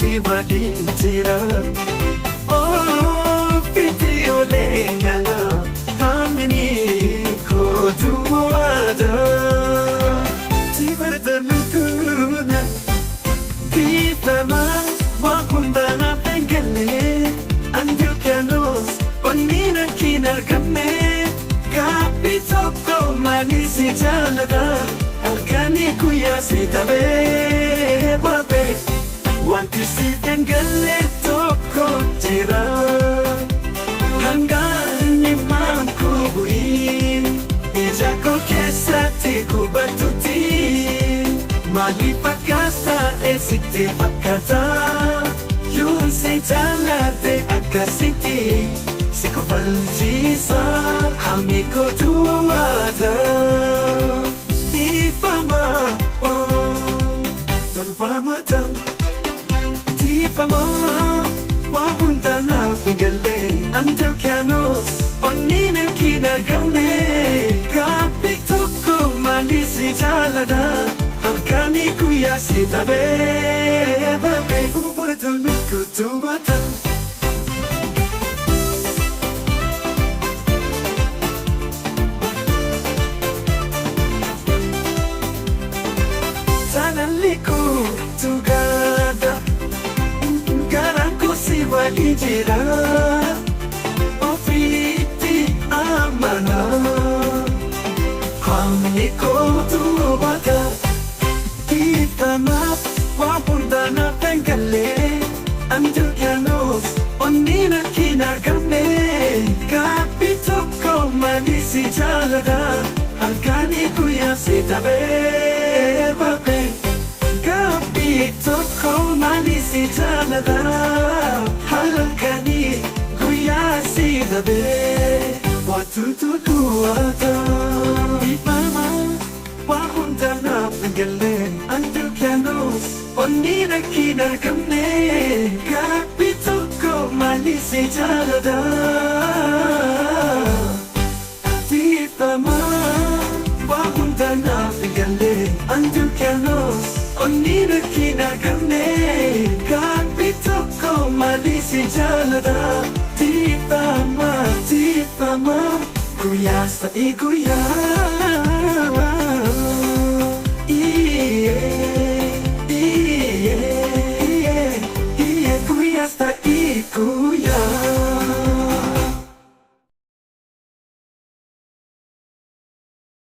si waliin jira. Ofitti olee gala haamini kootu waada. Si barbaadu dhiifama waan hunda naaf hin galle. Anjilkanos onnina kin argamne. Gaaffii tokko malee si jaalladha. Halkanii guyyaa si dhabee babe. Wanti si hin galle tokko jira. Hangaan immaan kubu'in ija koo keessatti gubatutti. Maaliif akkas ta'e sitti fakkaata? Yoon si jaalladhe akkasitti si kofalchiisa hammi kootu waata. Dhiifama tolfamata dhiifama waa hunda naaf hin galle. Anjilkanos onnina kin argamne. Gaaffii tokko malee si jaalladha. Halkanii guyyaa si dhabee babe. Fudhatame kutuubata. Jaalalli koo dhugaadha. Garaan koo si waliin jira. Ofitti amana. Hammi kootu hubata. Dhiifama waan hunda naaf hin galle. Anjilkanos onnina kin argamne. Gaaffii tokko malee si jaalladha. Halkanii guyyaa si dhabee babe. Gaaffii tokko malee si jaalladha. Halkanii guyyaa si dhabee. Watutu duwwaata. Dhiifama waan hunda naaf hin galle. Anjilkanos onnina kin argamne. Gaaffii tokko malee si jaalladha. Dhiifama waan hunda naaf hin galle. Anjilkanos onnina kin argamne. Gaaffii tokko malee si jaalladha. Dhiifama, dhiifama, guyyaa sa'i guyyaa.